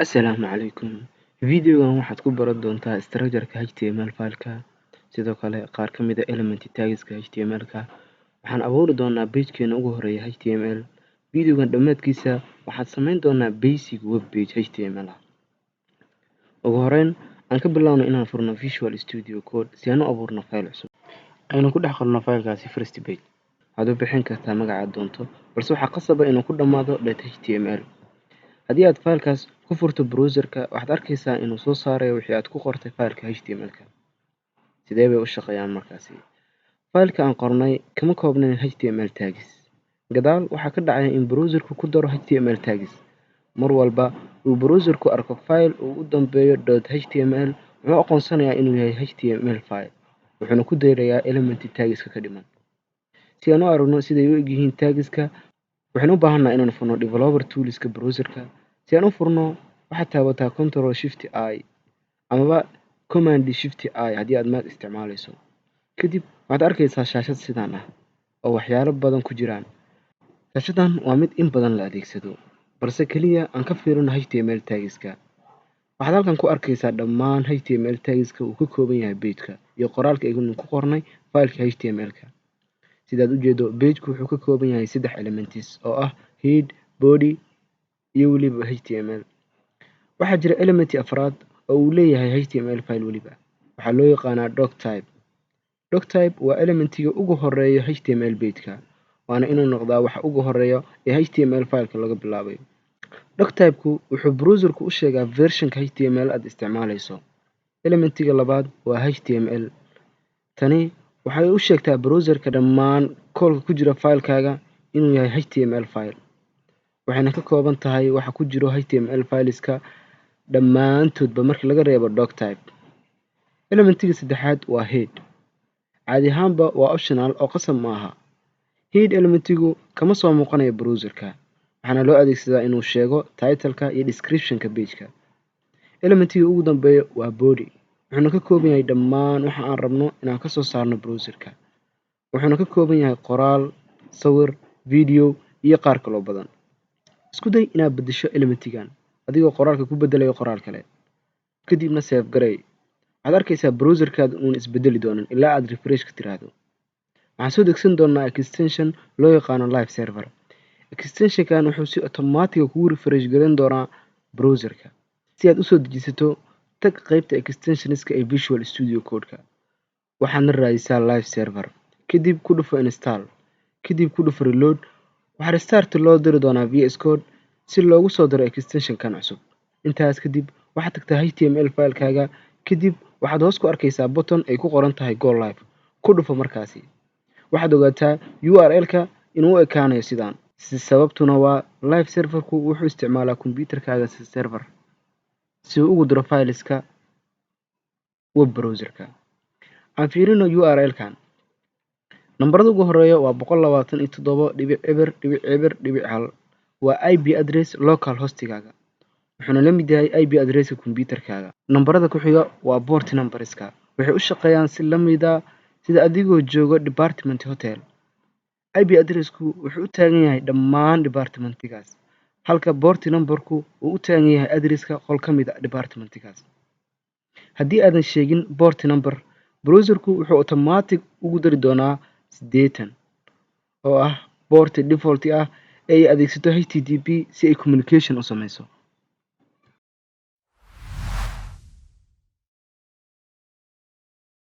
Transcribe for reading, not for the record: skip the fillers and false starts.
Asalaamu calaykum. Videogan waxaad ku baran doontaa structure-ka HTML file-ka, sidoo kale qaar ka mid ah element tags-ka HTML-ka. Waxaan abuuri doonaa page-keena ugu horeeya HTML. Videogan dhammaadkiisa waxaad samayn doonaa basic web page HTML ah. Ugu horeyn, aan ka bilaabno inaan furno Visual Studio Code si aan u abuurno file cusub. Aynu ku dhex qorno file-kaasi first page. Waxaad u bixin kartaa magaca aad doonto, balse waxaa qasab ah inuu ku dhammaado .html. Haddii aad file-kaas ku furto browser-ka, waxaad arkaysaa inuu soo saarayo wixii aad ku qortay file-ka HTML-ka. Sidee bay u shaqeeyaan markaasi? File-ka aan qornay kama koobnayn HTML tags. Gadaal waxaa ka dhacaya in browser-ku ku daro HTML tags. Mar walba uu browser-ku arko file uu u dambeeyo .html, wuxuu aqoonsanayaa inuu yahay HTML file, wuxuuna ku darayaa element tags-ka ka dhiman. Si aan u aragno siday u egyihiin tags-ka, waxaynu u baahannahay inaan furno developer tools-ka browser-ka. Si aan u furno, waxaad taabataa Control Shift I amaba Command Shift I haddii aad Mac isticmaalayso. Kadib waxaad arkaysaa shaashad sidaan ah oo waxyaalo badan ku jiraan. Shaashadan waa mid in badan la adeegsado, balse kaliya aan ka fiirino HTML tags-ka. Waxaad halkan ku arkaysaa dhammaan HTML tags-ka uu ka kooban yahay page-ka iyo qoraalka aynu ku qornay file-ka HTML-ka. Sidaad u jeedo, page-ku wuxuu ka kooban yahay saddex elements oo ah head, body iyo weliba HTML. Waxaa jira element afraad oo uu leeyahay HTML file weliba. Waxaa loo yaqaanaa doctype. Doctype waa elementiga ugu horeeya HTML page-ka, waana inuu noqdaa waxa ugu horeeya ee HTML file-ka laga bilaabay. Doctype-ku wuxuu browser-ku u sheegaa version-ka HTML aad isticmaalayso. Elementiga labaad waa HTML. Tani waxay u sheegtaa browser-ka dhammaan code-ka ku jira file-kaaga inuu yahay HTML file, waxayna ka kooban tahay waxa ku jiro HTML fileska dhammaantoodba marka laga reebo doctype. Elementiga saddexaad waa head. Caadi ahaanba waa optional oo qasab ma aha. Head elementigu kama soo muuqanayo browserka, waxaana loo adeegsadaa inuu sheego titleka iyo descriptionka pageka. Elementiga ugu dambeeya waa body, wuxuuna ka kooban yahay dhammaan waxa aan rabno inaan kasoo saarno browserka, wuxuuna ka kooban yahay qoraal, sawir, video iyo qaar kaloo badan. Isku day inaad beddesho elementigan adigoo qoraalka ku beddelayo qoraal kale, kadibna save garey. Waxaad arkaysaa browserkaada uun isbedeli doonin ilaa aad refresh ka tiraahdo. Waxaan soo degsan doonaa extension loo yaqaano Live Server. Extensionkan wuxuu si automatic kugu refresh gareyn doonaa browserka. Si aad usoo dejisato, tag qaybta extensionska ee Visual Studio Code-ka, waxaadna raadisaa Live Server, kadib ku dhufo install, kadib ku dhufo reload. Waxaa restart loo diri doonaa VS Code si loogu soo daro extensionkan cusub. Intaas kadib waxaad tagtaa HTML filekaaga, kadib waxaad hoos ku arkaysaa button ay ku qoran tahay Go Live. Ku dhufo markaasi. Waxaad ogaataa URL-ka inuu u ekaanayo sidaan, sababtuna waa Live Serverku wuxuu isticmaalaa kombiyuutarkaaga si server si uu ugu diro fileska web browserka. Aan fiirino URL-kan. Nambarada ugu horeeya waa 127.0.0.1, waa IP address local hostigaaga, wuxuuna la mid yahay IP addresska kombiyuutarkaaga. Nambarada ku xiga waa port numberska, waxay u shaqeeyaan si la mid ah sida adigoo jooga department hotel. IP addressku wuxuu u taagan yahay dhammaan departmentigaas, halka port numberku uu u taagan yahay addresska qol ka mid ah departmentigaas. Haddii aadan sheegin port number, browserku wuxuu automatic ugu dari doonaa 80 oo ah port default ah ee ay adeegsato HTTP si ay communication u sameyso.